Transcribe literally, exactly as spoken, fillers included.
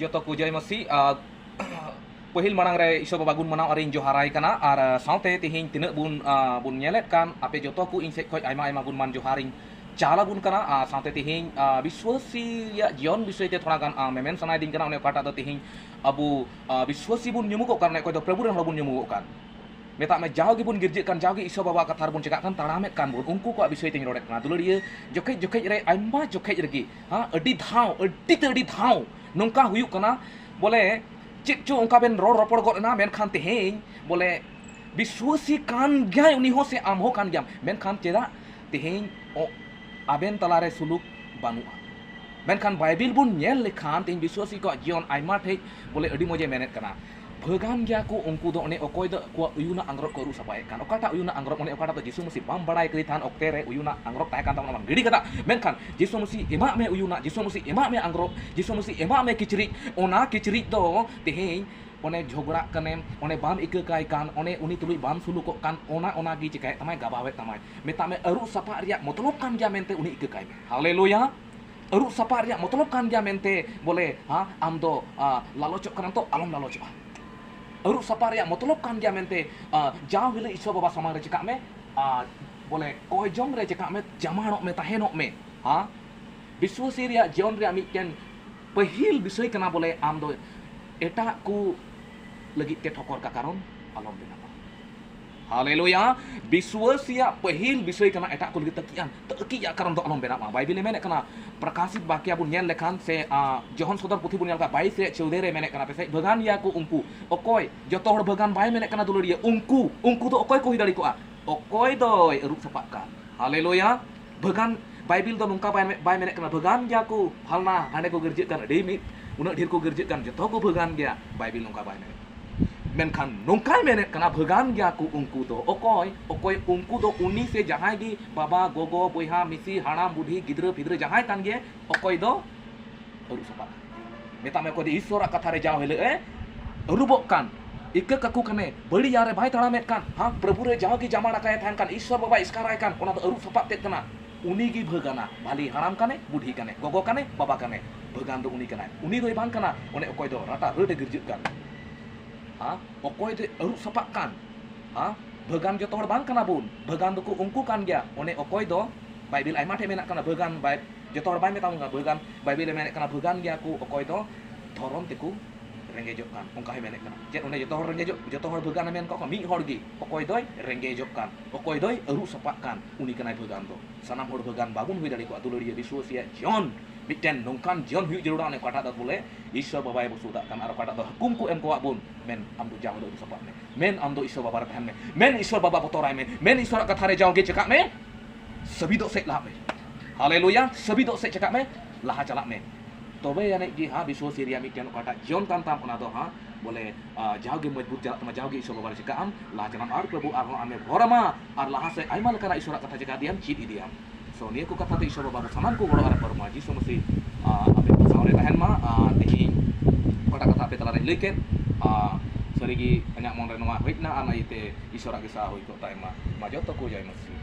ᱡᱚᱛᱚ ᱠᱚ ᱡᱚᱭ ᱢᱟᱹᱥᱤ᱾ ᱟᱨ ᱯᱟᱹᱦᱤᱞ ᱢᱟᱲᱟᱝ ᱨᱮ ᱤᱥᱚ ᱵᱟᱵᱟ ᱜᱩᱱ ᱢᱟᱱᱟᱣ ᱟᱨᱤᱧ ᱡᱚᱦᱟᱨᱟᱭ ᱠᱟᱱᱟ᱾ ᱟᱨ ᱥᱟᱶᱛᱮ ᱛᱮᱦᱮᱧ ᱛᱤᱱᱟᱹᱜ ᱵᱚᱱ, ᱟᱨ, ᱵᱚᱱ ᱧᱮᱞᱮᱫ ᱠᱟᱱ, ᱟᱯᱮ ᱡᱚᱛᱚ ᱠᱚ ᱤᱧ ᱥᱮᱫ ᱠᱷᱚᱱ ᱟᱭᱢᱟ ᱟᱭᱢᱟ ᱜᱩᱱ ᱢᱟᱱ ᱡᱚᱦᱟᱨᱤᱧ ᱪᱟᱞ ᱟᱵᱚᱱ ᱠᱟᱱᱟ᱾ ᱟᱨ ᱥᱟᱶᱛᱮ ᱛᱮᱦᱮᱧ, ᱟᱨ, ᱵᱤᱥᱣᱟᱹᱥᱤ ᱨᱮᱭᱟᱜ ᱡᱤᱭᱚᱱ ᱵᱤᱥᱚᱭ ᱛᱮ ᱛᱷᱚᱲᱟ ᱜᱟᱱ, ᱟᱨ, ᱢᱮᱢᱮᱱ ᱥᱟᱱᱟᱭᱮᱫᱤᱧ ᱠᱟᱱᱟ᱾ ᱚᱱᱮ ᱚᱠᱟᱴᱟᱜ ᱫᱚ ᱛᱮᱦᱮᱧ ᱟᱵᱚ, ᱟᱨ, ᱵᱤᱥᱣᱟᱹᱥᱤ ᱵᱚᱱ ᱧᱩᱢᱩᱜᱚᱜ ᱠᱟᱱ, ᱚᱱᱮ ᱚᱠᱚᱭ ᱫᱚ ᱯᱨᱚᱵᱷᱩ ᱨᱮᱱ ᱦᱚᱲ ᱵᱚᱱ ᱧᱩᱢᱩᱜᱚᱜ ᱠᱟᱱ᱾ ᱢᱮᱛᱟᱜ ᱢᱮ, ᱡᱟᱣ ᱜᱮᱵᱚᱱ ᱜᱤᱨᱡᱟᱹᱜ ᱠᱟᱱ, ᱡᱟᱣ ᱜᱮ ᱤᱥᱚ ᱵᱟᱵᱟ ᱠᱟᱛᱷᱟ ᱨᱮᱵᱚᱱ ᱪᱮᱠᱟᱜ ᱠᱟᱱ, ᱛᱟᱲᱟᱢᱮᱫ ᱠᱟᱱ ᱵᱚᱱ, ᱩᱱᱠᱩ ᱠᱚᱣᱟᱜ ᱵᱤᱥᱚᱭ ᱛᱮᱧ ᱨᱚᱲᱮᱫ ᱠᱟᱱᱟ᱾ ᱫᱩᱞᱟᱹᱲᱤᱭᱟᱹ, ᱡᱚᱠᱷᱮᱡ ᱡᱚᱠᱷᱮᱡ ᱨᱮ, ᱟᱭᱢᱟ ᱡᱚᱠᱷᱮᱡ ᱨᱮᱜᱮ, ᱦᱮᱸ, ᱟᱹᱰᱤ ᱫᱷᱟᱣ, ᱟᱹᱰᱤ ᱛᱮ ᱟᱹᱰᱤ ᱫᱷᱟᱣ ᱱᱚᱝᱠᱟ ᱦᱩᱭᱩᱜ ᱠᱟᱱᱟ, ᱵᱚᱞᱮ ᱪᱮᱫ ᱪᱚ ᱚᱱᱠᱟ ᱵᱮᱱ ᱨᱚᱲ ᱨᱚᱯᱚᱲ ᱜᱚᱫ ᱮᱱᱟ, ᱢᱮᱱᱠᱷᱟᱱ ᱛᱮᱦᱮᱧ ᱵᱚᱞᱮ ᱵᱤᱥᱣᱟᱹᱥᱤ ᱠᱟᱱ ᱜᱮᱭᱟᱭ ᱩᱱᱤ ᱦᱚᱸ, ᱥᱮ ᱟᱢ ᱦᱚᱸ ᱠᱟᱱ ᱜᱮᱭᱟᱢ, ᱢᱮᱱᱠᱷᱟᱱ ᱪᱮᱫᱟᱜ ᱛᱮᱦᱮᱧ ᱚ-, ᱟᱵᱮᱱ ᱛᱟᱞᱟᱨᱮ ᱥᱩᱞᱩᱠ ᱵᱟᱹᱱᱩᱜᱼᱟ? ᱢᱮᱱᱠᱷᱟᱱ ᱵᱟᱭᱵᱮᱞ ᱵᱚᱱ ᱧᱮᱞ ᱞᱮᱠᱷᱟᱱ, ᱛᱮᱦᱮᱧ ᱵᱤᱥᱣᱟᱹᱥᱤ ᱠᱚᱣᱟᱜ ᱡᱤᱭᱚᱱ ᱟᱭᱢᱟ ᱴᱷᱮᱡ ᱵᱚᱞᱮ ᱟᱹᱰᱤ ᱢᱚᱡᱮ ᱢᱮᱱᱮᱫ ᱠᱟᱱᱟ, ᱵᱷᱟᱹᱜᱟᱱ ᱜᱮᱭᱟ ᱠᱚ ᱩᱱᱠᱩ ᱫᱚ, ᱚᱱᱮ ᱚᱠᱚᱭ ᱫᱚ ᱟᱠᱚᱣᱟᱜ ᱩᱭᱩᱱᱟᱜ ᱟᱝᱨᱚᱵ ᱠᱚ ᱟᱹᱨᱩᱵ ᱥᱟᱯᱷᱟᱭᱮᱫ ᱠᱟᱱ᱾ ᱚᱠᱟᱴᱟᱜ ᱩᱭᱩᱱᱟᱜ ᱟᱝᱨᱚᱵ? ᱚᱱᱮ ᱚᱠᱟᱴᱟᱜ ᱫᱚ ᱡᱤᱥᱩ ᱢᱟᱹᱥᱤ ᱵᱟᱢ ᱵᱟᱲᱟᱭ ᱠᱟᱫᱮ ᱛᱟᱦᱮᱱ ᱚᱠᱛᱮ ᱨᱮ ᱩᱭᱩᱱᱟᱜ ᱟᱝᱨᱚᱵ ᱛᱟᱦᱮᱸ ᱠᱟᱱ ᱛᱟᱵᱚᱱᱟ, ᱵᱟᱢ ᱜᱤᱰᱤ ᱠᱟᱫᱟ, ᱢᱮᱱᱠᱷᱟᱱ ᱡᱤᱥᱩ ᱢᱟᱹᱥᱤ ᱮᱢᱟᱜ ᱢᱮ ᱩᱭᱩᱱᱟᱜ, ᱡᱤᱥᱩ ᱢᱟᱹᱥᱤ ᱮᱢᱟᱜ ᱢᱮ ᱟᱝᱨᱚᱵ, ᱡᱤᱥᱩ ᱢᱟᱹᱥᱤ ᱮᱢᱟᱜ ᱢᱮ ᱠᱤᱪᱨᱤᱡ, ᱚᱱᱟ ᱠᱤᱪᱨᱤᱡ ᱫᱚ ᱛᱮᱦᱮᱧ ᱚᱱᱮ ᱡᱷᱚᱜᱽᱲᱟᱜ ᱠᱟᱱᱮᱢ, ᱚᱱᱮ ᱵᱟᱢ ᱤᱠᱟᱹ ᱠᱟᱭ ᱠᱟᱱ, ᱚᱱᱮ ᱩᱱᱤ ᱛᱩᱞᱩᱡ ᱵᱟᱢ ᱥᱩᱞᱩᱠᱚᱜ ᱠᱟᱱ, ᱚᱱᱟ, ᱚᱱᱟ ᱜᱮ ᱪᱤᱠᱟᱭᱮᱫ ᱛᱟᱢᱟᱭ? ᱜᱟᱵᱟᱣᱮᱫ ᱛᱟᱢᱟᱭ᱾ ᱢᱮᱛᱟᱜ ᱢᱮ, ᱟᱹᱨᱩᱵ ᱥᱟᱯᱷᱟᱜ ᱨᱮᱭᱟᱜ ᱢᱚᱛᱞᱚᱵ ᱠᱟᱱ ᱜᱮᱭᱟ ᱢᱮᱱᱛᱮ ᱩᱱᱤ ᱤᱠᱟᱹ ᱠᱟᱭ ᱢᱮ᱾ ᱦᱟᱞᱮᱞᱩᱭᱟ! ᱟᱹᱨᱩᱵ ᱥᱟᱯᱷᱟᱜ ᱨᱮᱭᱟᱜ ᱢᱚᱛᱞᱚᱵ ᱠᱟᱱ ᱜᱮᱭᱟ ᱢᱮᱱᱛᱮ, ᱵᱚᱞᱮ, ᱦᱟ, ᱟᱢ ᱫᱚ, ᱟ, ᱞᱟᱞᱚᱪᱚᱜ ᱠᱟᱱᱟᱢ ᱛᱚ ᱟᱞᱚᱢ ᱞᱟᱞᱚᱪᱚᱜᱼᱟ᱾ ᱟᱹᱨᱩᱵ ᱥᱟᱯᱷᱟᱜ ᱨᱮᱭᱟᱜ ᱢᱚᱛᱞᱚᱵ ᱠᱟᱱ ᱜᱮᱭᱟ ᱢᱮᱱᱛᱮ, ᱟ, ᱡᱟᱣ ᱦᱤᱞᱳᱜ ᱤᱥᱚᱨ ᱵᱟᱵᱟ ᱥᱟᱢᱟᱝ ᱨᱮ ᱪᱮᱠᱟᱜ ᱢᱮ, ᱟ, ᱵᱚᱞᱮ, ᱠᱚᱭ ᱡᱚᱝ ᱨᱮ ᱪᱮᱠᱟᱜ ᱢᱮ, ᱡᱟᱢᱟᱲᱚᱜ ᱢᱮ, ᱛᱟᱦᱮᱱᱚᱜ ᱢᱮ᱾ ᱦᱟ? ᱵᱤᱥᱣᱟᱹᱥᱤ ᱨᱮᱭᱟᱜ ᱡᱤᱭᱚᱱ ᱨᱮᱭᱟᱜ ᱢᱤᱫᱴᱮᱱ ᱯᱟᱹᱦᱤᱞ ᱵᱤᱥᱚᱭ ᱠᱟᱱᱟ, ᱵᱚᱞᱮ, ᱟᱢ ᱫᱚ ᱮᱴᱟᱜ ᱠᱚ ᱞᱟᱹᱜᱤᱫ ᱛᱮ ᱴᱷᱚᱠᱚᱨ ᱠᱟ ᱠᱟᱨᱚᱱ ᱟᱞᱚᱢ ᱵᱮᱱᱟᱣᱟ᱾ ᱦᱟᱞᱮᱞᱩᱭᱟ! ᱵᱤᱥᱣᱟᱹᱥᱤᱭᱟᱜ ᱯᱟᱹᱦᱤᱞ ᱵᱤᱥᱚᱭ ᱠᱟᱱᱟ ᱮᱴᱟᱜ ᱠᱚ ᱞᱟᱹᱜᱤᱫ ᱛᱟᱹᱠᱤᱡ ᱟᱱ, ᱛᱟᱹᱠᱤᱡ ᱟᱜ ᱠᱟᱨᱚᱱ ᱫᱚ ᱟᱞᱚᱢ ᱵᱮᱱᱟᱣᱟ᱾ ᱵᱟᱭᱵᱮᱞᱮ ᱢᱮᱱᱮᱫ ᱠᱟᱱᱟ, ᱯᱨᱚᱠᱟᱥᱤᱛ ᱵᱟᱠᱭᱟ ᱵᱚᱱ ᱧᱮᱞ ᱞᱮᱠᱷᱟᱱ ᱥᱮ, ᱟ, ᱡᱚᱦᱚᱱ ᱥᱚᱫᱚᱨ ᱯᱩᱛᱷᱤ ᱵᱚᱱ ᱧᱮᱞ ᱞᱮᱠᱷᱟᱱ ᱵᱟᱭᱤᱥ ᱨᱮᱭᱟᱜ ᱪᱳᱣᱫᱟᱹ ᱨᱮ ᱢᱮᱱᱮᱫ ᱠᱟᱱᱟ, ᱯᱮᱥᱮᱡ ᱵᱷᱟᱹᱜᱟᱱ ᱜᱮᱭᱟ ᱠᱚ ᱩᱱᱠᱩ᱾ ᱚᱠᱚᱭ? ᱡᱚᱛᱚ ᱦᱚᱲ ᱵᱷᱟᱹᱜᱟᱱ ᱵᱟᱭ ᱢᱮᱱᱮᱫ ᱠᱟᱱᱟ, ᱫᱩᱞᱟᱹᱲᱤᱭᱟᱹ, ᱩᱱᱠᱩ᱾ ᱩᱱᱠᱩ ᱫᱚ ᱚᱠᱚᱭ ᱠᱚ ᱦᱩᱭ ᱫᱟᱲᱮ ᱠᱚᱜᱼᱟ? ᱚᱠᱚᱭ ᱫᱚᱭ ᱟᱹᱨᱩᱵ ᱥᱟᱯᱷᱟᱜ ᱠᱟᱱ᱾ ᱦᱟᱞᱮᱞᱩᱭᱟ! ᱵᱷᱟᱹᱜᱟᱱ, ᱵᱟᱭᱵᱮᱞ ᱫᱚ ᱱᱚᱝᱠᱟ ᱵᱟᱭ, ᱵᱟᱭ ᱢᱮᱱᱮᱫ ᱠᱟᱱᱟ, ᱵᱷᱟᱹᱜᱟᱱ ᱜᱮᱭᱟ ᱠᱚ, ᱯᱷᱟᱞᱱᱟ, ᱦᱟᱸᱰᱮ ᱠᱚ ᱜᱤᱨᱡᱟᱹᱜ ᱠᱟᱱ, ᱟᱹᱰᱤ ᱢᱤᱫ, ᱩᱱᱟᱹᱜ ᱰᱷᱮᱨ ᱠᱚ ᱜᱤᱨᱡᱟᱹᱜ ᱠᱟᱱ, ᱡᱚᱛᱚ ᱠᱚ ᱵᱷᱟᱹᱜᱟᱱ ᱜᱮᱭᱟ᱾ ᱵᱟᱭᱵᱮᱞ ᱱᱚᱝᱠᱟ ᱵᱟᱭ ᱢᱮᱱᱮᱫ᱾ ᱢᱮᱱᱠᱷᱟᱱ ᱱᱚᱝᱠᱟᱭ ᱢᱮᱱᱮᱫ ᱠᱟᱱᱟ, ᱵᱷᱟᱹᱜᱟᱱ ᱜᱮᱭᱟ ᱠᱚ ᱩᱱᱠᱩ ᱫᱚ᱾ ᱚᱠᱚᱭ? ᱚᱠᱚᱭ ᱩᱱᱠᱩ ᱫᱚ? ᱩᱱᱤ ᱥᱮ ᱡᱟᱦᱟᱸᱭ ᱜᱮ ᱵᱟᱵᱟ, ᱜᱚᱜᱚ, ᱵᱚᱭᱦᱟ, ᱢᱤᱥᱤ, ᱦᱟᱲᱟᱢ, ᱵᱩᱰᱷᱤ, ᱜᱤᱫᱽᱨᱟᱹ, ᱯᱤᱫᱽᱨᱟᱹ, ᱡᱟᱦᱟᱸᱭ ᱠᱟᱱ ᱜᱮ, ᱚᱠᱚᱭ ᱫᱚ ᱟᱹᱨᱩᱵ ᱥᱟᱯᱷᱟᱜ ᱠᱟᱱᱟ᱾ ᱢᱮᱛᱟᱜ ᱢᱮ, ᱚᱠᱚᱭ ᱫᱚ ᱤᱥᱥᱚᱨᱟᱜ ᱠᱟᱛᱷᱟ ᱨᱮ ᱡᱟᱣ ᱦᱤᱞᱳᱜ ᱮ ᱟᱹᱨᱩᱵᱚᱜ ᱠᱟᱱ, ᱤᱠᱟᱹ ᱠᱟᱠᱚ ᱠᱟᱱᱮ, ᱵᱟᱹᱲᱤᱡᱟᱜ ᱨᱮ ᱵᱟᱭ ᱛᱟᱲᱟᱢᱮᱫ ᱠᱟᱱ, ᱦᱟᱸ, ᱯᱨᱚᱵᱷᱩ ᱨᱮ ᱡᱟᱣ ᱜᱮ ᱡᱟᱢᱟᱲ ᱟᱠᱟᱭ ᱛᱟᱦᱮᱱ ᱠᱟᱱ, ᱤᱥᱥᱚᱨ ᱵᱟᱵᱟ ᱮᱥᱠᱟᱨᱟᱭ ᱠᱟᱱ, ᱚᱱᱟ ᱫᱚ ᱟᱹᱨᱩᱵ ᱥᱟᱯᱷᱟᱜ ᱛᱮᱫ ᱠᱟᱱᱟ᱾ ᱩᱱᱤ ᱜᱮ ᱵᱷᱟᱹᱜᱟᱱᱟ, ᱵᱷᱟᱞᱤ ᱦᱟᱲᱟᱢ ᱠᱟᱱᱮ, ᱵᱩᱰᱷᱤ ᱠᱟᱱᱮ, ᱜᱚᱜᱚ ᱠᱟᱱᱮ, ᱵᱟᱵᱟ ᱠᱟᱱᱮ᱾ ᱵᱷᱟᱹᱜᱟᱱ ᱫᱚ ᱩᱱᱤ ᱠᱟᱱᱟᱭ᱾ ᱩᱱᱤ ᱫᱚᱭ ᱵᱟᱝ ᱠᱟᱱᱟ ᱚᱱᱮ ᱚᱠᱚᱭ ᱫᱚ ᱨᱟᱴᱟ ᱨᱟᱹᱴ ᱮ ᱜᱤᱨᱡᱟᱹᱜ ᱠᱟᱱ, ᱦᱟ? ᱚᱠᱚᱭ ᱫᱚᱭ ᱟᱹᱨᱩᱵ ᱥᱟᱯᱷᱟᱜ ᱠᱟᱱ, ᱦᱟ? ᱵᱷᱟᱹᱜᱟᱱ ᱡᱚᱛᱚ ᱦᱚᱲ ᱵᱟᱝ ᱠᱟᱱᱟ ᱵᱚᱱ, ᱵᱷᱟᱹᱜᱟᱱ ᱫᱚᱠᱚ ᱩᱱᱠᱩ ᱠᱟᱱ ᱜᱮᱭᱟ᱾ ᱚᱱᱮ ᱚᱠᱚᱭ ᱫᱚ ᱵᱟᱭᱵᱮᱞ ᱟᱭᱢᱟ ᱴᱷᱮᱱ ᱢᱮᱱᱟᱜ ᱠᱟᱱᱟ, ᱵᱷᱟᱹᱜᱟᱱ ᱵᱟᱭ-, ᱡᱚᱛᱚ ᱦᱚᱲ ᱵᱟᱭ ᱢᱮᱛᱟ ᱵᱚᱱ ᱠᱟᱱᱟ ᱵᱷᱟᱹᱜᱟᱱ, ᱵᱟᱭᱵᱮᱞ ᱮ ᱢᱮᱱᱮᱫ ᱠᱟᱱᱟ ᱵᱷᱟᱹᱜᱟᱱ ᱜᱮᱭᱟ ᱠᱚ ᱚᱠᱚᱭ ᱫᱚ ᱫᱷᱚᱨᱚᱢ ᱛᱮᱠᱚ ᱨᱮᱸᱜᱮᱡᱚᱜ ᱠᱟᱱ, ᱚᱱᱠᱟ ᱦᱚᱸᱭ ᱢᱮᱱᱮᱫ ᱠᱟᱱᱟ᱾ ᱪᱮᱫ ᱚᱸᱰᱮ ᱡᱚᱛᱚ ᱦᱚᱲ ᱨᱮᱸᱜᱮᱡᱚᱜ, ᱡᱚᱛᱚ ᱦᱚᱲ ᱵᱷᱟᱹᱜᱟᱱᱮ ᱢᱮᱱ ᱠᱟᱜ ᱠᱚᱣᱟ? ᱢᱤᱫ ᱦᱚᱲ ᱜᱮ, ᱚᱠᱚᱭ ᱫᱚᱭ ᱨᱮᱸᱜᱮᱡᱚᱜ ᱠᱟᱱ, ᱚᱠᱚᱭ ᱫᱚᱭ ᱟᱹᱨᱩᱵ ᱥᱟᱯᱷᱟᱜ ᱠᱟᱱ, ᱩᱱᱤ ᱠᱟᱱᱟᱭ ᱵᱷᱟᱹᱜᱟᱱ ᱫᱚ᱾ ᱥᱟᱱᱟᱢ ᱦᱚᱲ ᱵᱷᱟᱹᱜᱟᱱ ᱵᱟᱵᱚᱱ ᱦᱩᱭ ᱫᱟᱲᱮ ᱠᱚᱜᱼᱟ᱾ ᱫᱩᱞᱟᱹᱲᱤᱭᱟᱹ ᱵᱤᱥᱣᱟᱹᱥᱤᱭᱟᱜ ᱡᱤᱭᱚᱱ ᱢᱤᱫᱴᱮᱱ ᱱᱚᱝᱠᱟᱱ ᱡᱤᱭᱚᱱ ᱦᱩᱭᱩᱜ ᱡᱟᱹᱨᱩᱲᱟ, ᱚᱱᱮ ᱚᱠᱟᱴᱟᱜ ᱫᱚ ᱵᱚᱞᱮ ᱤᱥᱥᱚᱨ ᱵᱟᱵᱟᱭ ᱵᱚᱥᱩᱫᱟᱜ ᱠᱟᱱ ᱟᱨ ᱚᱠᱟᱴᱟᱜ ᱫᱚ ᱦᱩᱠᱩᱢ ᱠᱚ ᱮᱢ ᱠᱚᱣᱟᱜ ᱵᱚᱱ, ᱢᱮᱱ ᱟᱢ ᱫᱚ ᱡᱟᱣ ᱦᱤᱞᱳᱜ ᱫᱚ ᱥᱟᱯᱷᱟᱜ ᱢᱮ, ᱢᱮᱱ ᱟᱢ ᱫᱚ ᱤᱥᱥᱚᱨ ᱵᱟᱵᱟ ᱨᱮ ᱛᱟᱦᱮᱱ ᱢᱮ, ᱢᱮᱱ ᱤᱥᱥᱚᱨᱟᱜ ᱠᱟᱛᱷᱟ ᱨᱮ ᱡᱟᱣᱜᱮ ᱪᱮᱠᱟᱜ ᱢᱮ, ᱥᱟᱹᱵᱤᱫᱚᱜ ᱥᱮᱫ ᱞᱟᱦᱟᱜ ᱢᱮ᱾ ᱦᱟᱞᱮᱞᱩᱭᱟ, ᱥᱟᱹᱵᱤᱫᱚᱜ ᱥᱮᱫ ᱪᱮᱠᱟᱜ ᱢᱮ, ᱞᱟᱦᱟ ᱪᱟᱞᱟᱜ ᱢᱮ᱾ ᱛᱚᱵᱮ ᱟᱹᱱᱤᱡ ᱜᱮ ᱦᱟᱸᱜ ᱵᱤᱥᱣᱟᱹᱥᱤ ᱨᱮᱭᱟᱜ ᱢᱤᱫᱴᱮᱱ ᱚᱠᱟᱴᱟᱜ ᱡᱤᱭᱚᱱ ᱠᱟᱱ ᱛᱟᱢ, ᱚᱱᱟ ᱫᱚ ᱦᱟᱸᱜ ᱵᱚᱞᱮ, ᱟ, ᱡᱟᱣᱜᱮ ᱢᱚᱡᱽᱵᱩᱛ ᱪᱟᱞᱟᱜ ᱛᱟᱢᱟ, ᱡᱟᱣᱜᱮ ᱤᱥᱥᱚᱨ ᱵᱟᱵᱟ ᱨᱮ ᱪᱮᱠᱟᱜ ᱟᱢ, ᱞᱟᱦᱟ ᱪᱟᱞᱟᱜ ᱟᱢ ᱟᱨ ᱯᱨᱚᱵᱷᱩ ᱟᱨᱦᱚᱸ ᱟᱢᱮ ᱵᱷᱚᱨ ᱟᱢᱟ ᱟᱨ ᱞᱟᱦᱟ ᱥᱮᱫ ᱟᱭᱢᱟ ᱞᱮᱠᱟᱱᱟᱜ ᱤᱥᱥᱚᱨᱟᱜ ᱠᱟᱛᱷᱟ ᱪᱮᱠᱟ ᱤᱫᱤᱭᱟᱢ, ᱪᱮᱫ ᱤᱫᱤᱭᱟᱢ᱾ So ᱱᱤᱭᱟᱹ ᱠᱚ ᱠᱟᱛᱷᱟ ᱛᱮ ᱤᱥᱥᱚᱨ ᱵᱟᱵᱟ ᱵᱚ ᱥᱟᱱᱟᱢ ᱠᱚ ᱜᱚᱲᱚ ᱟᱨ ᱯᱟᱨᱚᱢᱟ᱾ ᱡᱤᱥᱩ ᱢᱟᱹᱥᱤ, ᱟ, ᱟᱯᱮ ᱠᱚ ᱥᱟᱶ ᱨᱮ ᱛᱟᱦᱮᱱ ᱢᱟ᱾ ᱟᱨ ᱛᱮᱦᱮᱧ ᱚᱠᱟᱴᱟᱜ ᱠᱟᱛᱷᱟ ᱟᱯᱮ ᱛᱟᱞᱟ ᱨᱮᱧ ᱞᱟᱹᱭ ᱠᱮᱫ, ᱟ, ᱥᱟᱹᱨᱤᱜᱮ ᱤᱧᱟᱹᱜ ᱢᱚᱱ ᱨᱮ ᱱᱚᱣᱟ ᱦᱮᱡ ᱮᱱᱟ ᱟᱨ ᱚᱱᱟ ᱤᱭᱟᱹᱛᱮ ᱤᱥᱥᱚᱨᱟᱜ ᱜᱮ ᱥᱟᱦᱟ ᱦᱩᱭ ᱠᱚᱜ ᱛᱟᱭ ᱢᱟ᱾ ᱢᱟ ᱡᱚᱛᱚ ᱠᱚ ᱡᱚᱭ ᱢᱟᱹᱥᱤ᱾